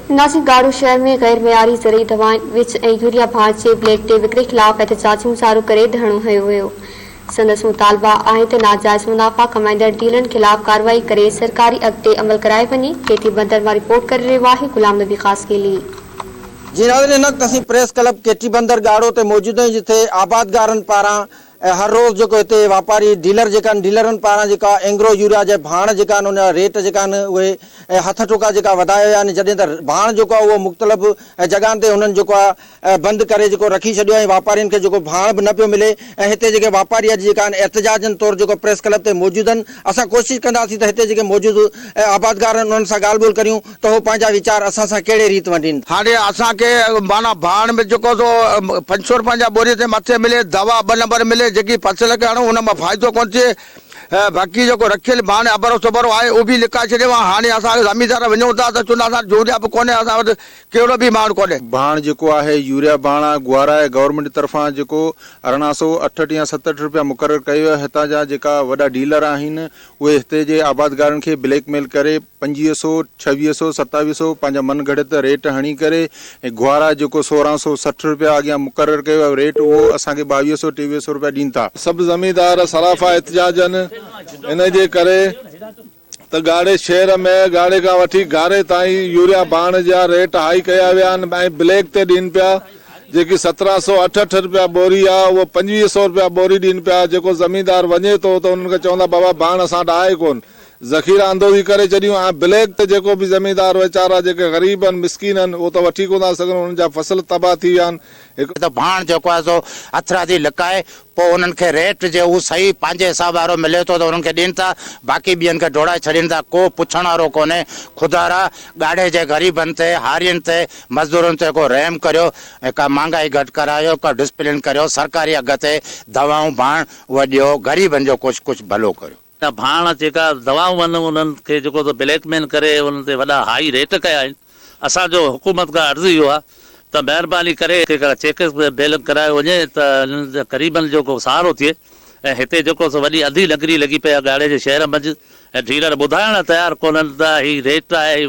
ناصر ڳاڙهو شهر ۾ غير معياري زرعي دوائن، ٻج ۽ يوريا ڀاڻ جي بليڪ تي وڪري خلاف احتجاجي مظاهرو ڪري ڌرڻو هنيو ويو. سندس مطالبا آهن ته ناجائز منافع ڪمائيندڙ ڊيلرن خلاف ڪارروائي ڪري سرڪاري اگهه تي عمل ڪرايو وڃي. ڪيٽي بندر مان رپورٽ ڪري رهيو آهي غلام نبي خاصخيلي. جي ناظرين هن وقت اسين پريس ڪلب ڪيٽي بندر ڳاڙهو تي موجود آهيون جتي آبادگارن پاران ۽ هر روز جيڪو هتي واپاري ڊيلر جيڪا آهن ڊيلرن پاران جيڪا اينگرو يوريا جا ڀاڻ جيڪا آهن ان جا ريٽ جيڪا آهن اهي هٿ ٺوڪا جيڪا وڌايا ويا آهن جڏهن ته ڀاڻ جيڪو آهي اهو مختلف جڳهن تي هنن جيڪو آهي بند ڪري جيڪو رکي ڇڏيو آهي ۽ واپارين کي جيڪو ڀاڻ به نه پيو ملي ۽ هتي جيڪي واپاري اڄ جيڪا آهن احتجاجن طور جيڪو پريس ڪلب تي موجود آهن اسان ڪوشش ڪنداسين ته هتي جيڪي موجود آبادگار آهن انهن سان ڳالهه ٻولهه ڪريون ته هو پنهنجا ويچار اسان سان ڪهڙي ريت ونڊين. هاڻي اسان کي معنيٰ ڀاڻ به جيڪو سو 500 روپين جا ٻوري تي مٿي ملي، دوا ٻه نمبر ملي، جيڪي فصل کي هڻون ان مان فائدو ڪونه ٿئي، باقي جيڪو رکيل ڀاڻ اڀرو سڀرو آهي اهو به لڪائي ڇڏيو آهي، هاڻي اسان زميندار وڃون ٿا ته چون اسان وٽ يوريا به ڪونهي، اسان وٽ ڪهڙو به ماڻ ڪونهي. ڀاڻ جيڪو آهي يوريا ڀاڻ آهي گوارا آهي گورنمينٽ طرفان جيڪو 1868 يا 67 روپيا مقرر ڪيو ويو آهي هتان جا جيڪا وڏا ڊيلر آهن اهي هتي جي آبادگارن کي بليڪ ميل ڪري 25 سو، 26 سو، 27 سو پنهنجا من گهڙت ريٽ هڻي ڪري ۽ گوارا جيڪو 1660 روپيا اڳيان مقرر ڪيو ويو ريٽ اهو اسان کي 22 سو، 23 سو روپيا ڏين ٿا. سڀ زميندار صرافا احتجاجن ان جي ڪري ته ڳاڙهي شهر ۾ ڳاڙهي کان وٺي گهاري تائين يوريا ڀاڻ جا ريٽ هائي ڪيا ويا آهن ۽ بليڪ تي ڏين پيا جيڪي 1700 اٺ رپيا ٻوري آ اهو 2500 رپيا ٻوري ڏين پيا جيڪو زميندار وڃي ٿو ته انهن کي چوندا بابا ڀاڻ اسان وٽ آهي ڪون ذخيره اندوزي ڪري ڇڏيون ۽ بليڪ تي جيڪو به زميندار ويچارا جيڪي غريب آهن مسڪين آهن اهو ته وٺي ڪون ٿا سگهن انهن جا فصل تباهه ٿي ويا آهن هڪ ته ڀاڻ جيڪو آهي سو هٿرادي لڪائي پوء انهن کي ريٽ جي هو صحيح پنهنجي حساب وارو ملي ٿو ته انهن کي ڏين ٿا باقي ٻين کي ڊوڙائي ڇڏين ٿا ڪو پڇڻ وارو ڪونهي خدارا ڳاڙهي جي غريبن تي هارين تي مزدورن تي ڪو رحم ڪريو ۽ ڪا مهانگائي گهٽ ڪرايو ڪا ڊسپلين ڪريو سرڪاري اگهه تي دوائون ڀاڻ اهي ڏيو غريبن جو ڪجهه ڪجهه ڀلو ڪريو. ته ڀاڻ جيڪا دوائون آهن انهن کي جيڪو سو بليڪ مين ڪري انهن تي وڏا هائي ريٽ ڪيا آهن اسان جو حڪومت کان عرض اهو آهي ته مهرباني ڪري چيڪ بيلنگ ڪرايو وڃي ته انهن غريبن جو ڪو سهارو ٿئي ۽ هتي جيڪو سو وڏي انڌي نگري لڳي پئي آهي ڳاڙهي جي شهر منجهه ۽ ڊيلر ٻڌائڻ لاء تيار ڪونهن ته هي ريٽ آهي هي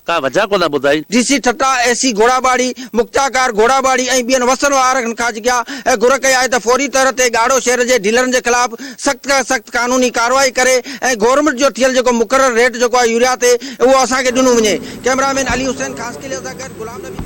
ڪا وجهه ڪونه ٻڌائين. ڊي سي ٺٽا، اي سي گهوڙاٻاڙي، مختيارڪار گهوڙاٻاڙي ۽ ٻين وسن وارن کان جيڪا گهر ڪئي آهي ته فوري طور تي ڳاڙهو شهر جي ڊيلرن جي خلاف سخت کان سخت قانوني ڪارروائي ڪري ۽ گورنمينٽ جو ٿيل جيڪو مقرر ريٽ جيڪو آهي يوريا تي اهو اسان کي ڏنو وڃي. ڪئميرا مين علي حسين خاصخيلي سان گڏ غلام نبي.